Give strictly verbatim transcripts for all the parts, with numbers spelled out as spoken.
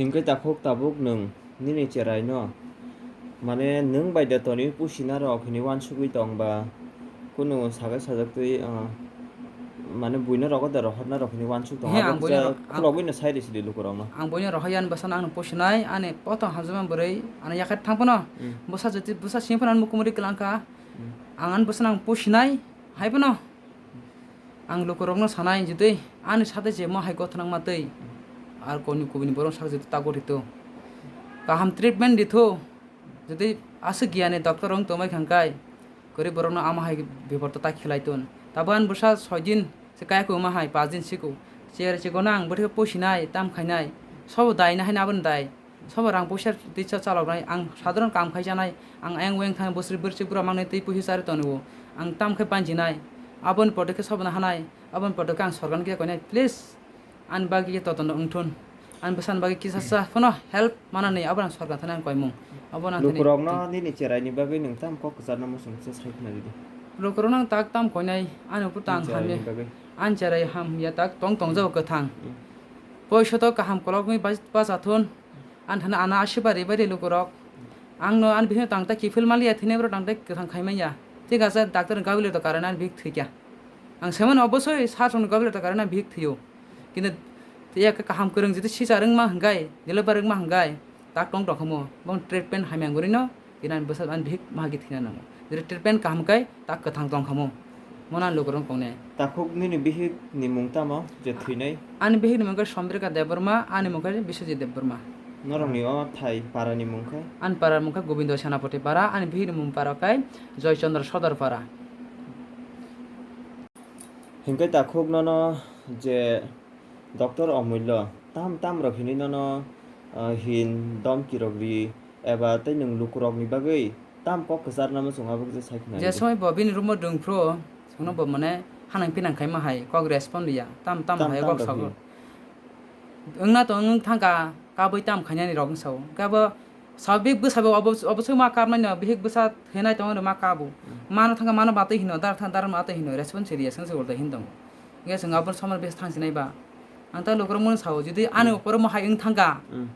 Hwnkhe takhuk tabuk nwng nini cheraino, mane, nwng bai de tonwi pusinarok hinwi uansugwi tong ba, kunu sagai sajaktwi, ah, mane, buino rogo de rohornarok hinwi uansuk tongo. He, abo ang buino kisa ro-, ang khulogwino sai risi di lukurokno. Ang buino rohorya ani bwsano ang pusinai, ani poto hamjakma bwrwi ano yakhai thang phano, hmm, bwsa jotwi, bwsa simi phano ani mukumuri kwlangkha. Hmm. Ang ani bwsano ang pusinai, hai phano. Ang lukurokno sanai, jotwi ani sate je mo hai gothnangma twi, ar koni kubuni borok sak jotwi ta gotito. Kaham treatment ditho, jotwi aswk giyani doctor wng tongbai khangkai, kwrwi borokno ama hai bibor ta khilai ton. Tabo ani bwsa soi din se kaya kwma hai, pas din siko. Cher chikona ang bwthai pusinai, tam khainai, sobo dai na hai na aboni dai. Sobo rang puisa tisa chaloknai, ang sadharon kam khai chanai, ang ayang oyang thang bwsri bwrwi bura mangnai twi puisa chari tongo. Ang tam khai panjinai, aboni podokhe sobo no hanai, aboni podokhe ang sorkar khe koinai, please, ani bagwi khe totono wngthun, ani bwsani bagwi kisa sa phano help manani, abo ang sorkar thani ang koimung, abo ang thani. Lukurokno nini cheraini bagwi nwng tam kok kwcharno muchung se sai khna ridi. Lukurokno ang tak tam koinai, ani upor ta ang hamya, ani cherai hamya tak tong tong jabo kwthang. Hmm. Poisoto kaham kolokwi bacha thun. Ani thani ano aswk bari bari lukurok. Ang no ani bihikno tang ta kiphil maliya, thwinai borok tang ta kwthang khai manya. Thik ase, doctor ni gabile to karon ani bihik thwikya. Ang saimano obosoi sir song ni gabile to karon ani bihik thwio. Kintu tei kaham kwrwng jodi sichar wngma hwnkhe, deliver wngma hwnkhe, tak tong tong khamu. Bong treatment hamya wngwi no. Tini ani bwsa ani bihik mahagi thwina nango. Jere treatment kaham khe tak kwthang tong khamu. Mono ani lukurok tongnai. Takhuk nini bihik ni mung tamo je thwinai? Ani bihik ni mung khe Sombrika Debbarma, ani mung khe Biswajit Debbarma. Norok ni o thai para ni mung khe? Ani para mung khe Gobindo Senapati para, ani bihik ni mung para khe Joy Chandra Sodor para. Hinkhe takhuk nono je Doctor Omullo, tam tam rok hinwi nono, ah, hin domki rok ri, eba tei nwng lukurok ni bagwi tam kok kwcharna muchung abo kisa sai khna ridi. Je somoi bo bini room o dwng phuru, chwngno bo mane hanang pinang khai ma hai kok respond ya, tam tam tam hai tam kok rok sago. Hin. Wngna to wng thangka, kabui tam khainani rok wng sao. Khe abo Sabik bwsabo obo, obo swngma karmani no bihik bwsa hinai tongo ma kabo. Mm. Mano thangka mano batwi hino, dar thang dar ma twi hino, response riya swng swng ulta hin tongo. Hingke swng abo somar bes thang sinai ba. Ang ta lukurok mano sao, jodi ani Mm. upor mo hai wng thangka. Mm.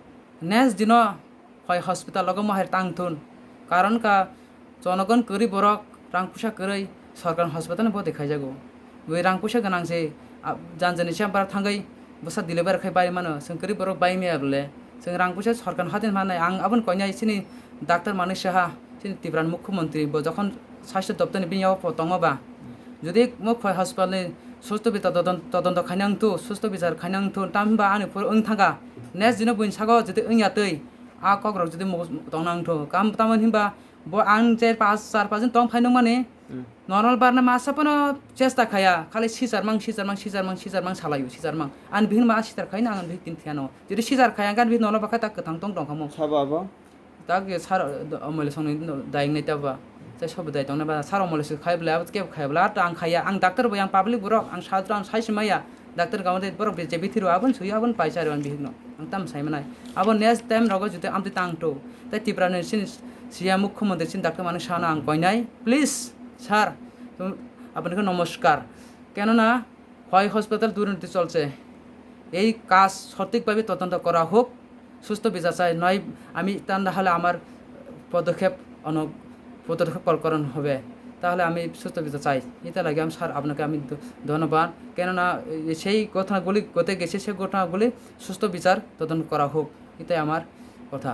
Next dino hoi hospital logo mo hai tang thun. Karon ka Jonogon kwrwi borok rang puisa kwrwi sorkar hospital ni bwtwi khaijago. Bui rang puisa gwnang se, a, jan jani chamber thangwi bwsa deliver khai bai mano. Chwng kwrwi borok bai maya bole. Chwng rang puisa sorkar hatin manai. Ang aboni koinai chini doctor Manik Saha, chini Tripura ni mukhyamantri, bo jokhon sastho doptor ni bini yago po tongo ba. Jodi mo khoi hospital ni susto bichar todon-, todonto khaina wngthu, susto bichar khaina wngthu, tamhinba ani phuru wng thangkha. Next dino buini sago jodi wngya twi, a kok rok jodi mo tongna wngthu. Kam tamo hinba Bo ang je pas, char pas din tong phai nung mani, Hmm. normal barna masa pono chesta khaya, khali sijar mang, sijar mang, sijar mang, sijar mang salayo, sijar mang. Ani bihik ma sijar khai na, ang bihik tin thiyano. Jodi sijar khaya, ang kan bihik normal bakha tak kwthang tong tong khamu. Sabo abo? Tak ye sar, o mole song ni dayeng nai taba. Sai sobo dai tong na ba, sar o mole se khai bla, abo ke khai bla, ta ang khaya, ang doctor bo yang public borok, ang sadro ang sai se maya. Doctor gama de borok je bithiro abon suyo abon paisa aro bihik no. Ang tam sai manai. Abo next time rogo jute amtwi tang to. Tai Tripura ni sin siya mukhyamantri sin doctor manu sana ang koinai. Please, sir. Tum-, apni ko namaskar. কেননা হয় হাসপাতাল দুর্নীতি চলছে। এই কাজ সঠিকভাবে তদন্ত করা হোক। সুস্থ বিচার চাই, নয় আমি তাহলে আমার পদক্ষেপ অন-, পদক্ষেপ কল করানো হবে, তাহলে আমি সুস্থ বিচার চাই। এটা লাগে আমি স্যার আপনাকে আমি ধ-, ধন্যবাদ। কেননা এই সেই ঘটনাগুলি ঘটে গেছে, সেই ঘটনাগুলি সুস্থ বিচার তদন্ত করা হোক, এটাই আমার কথা।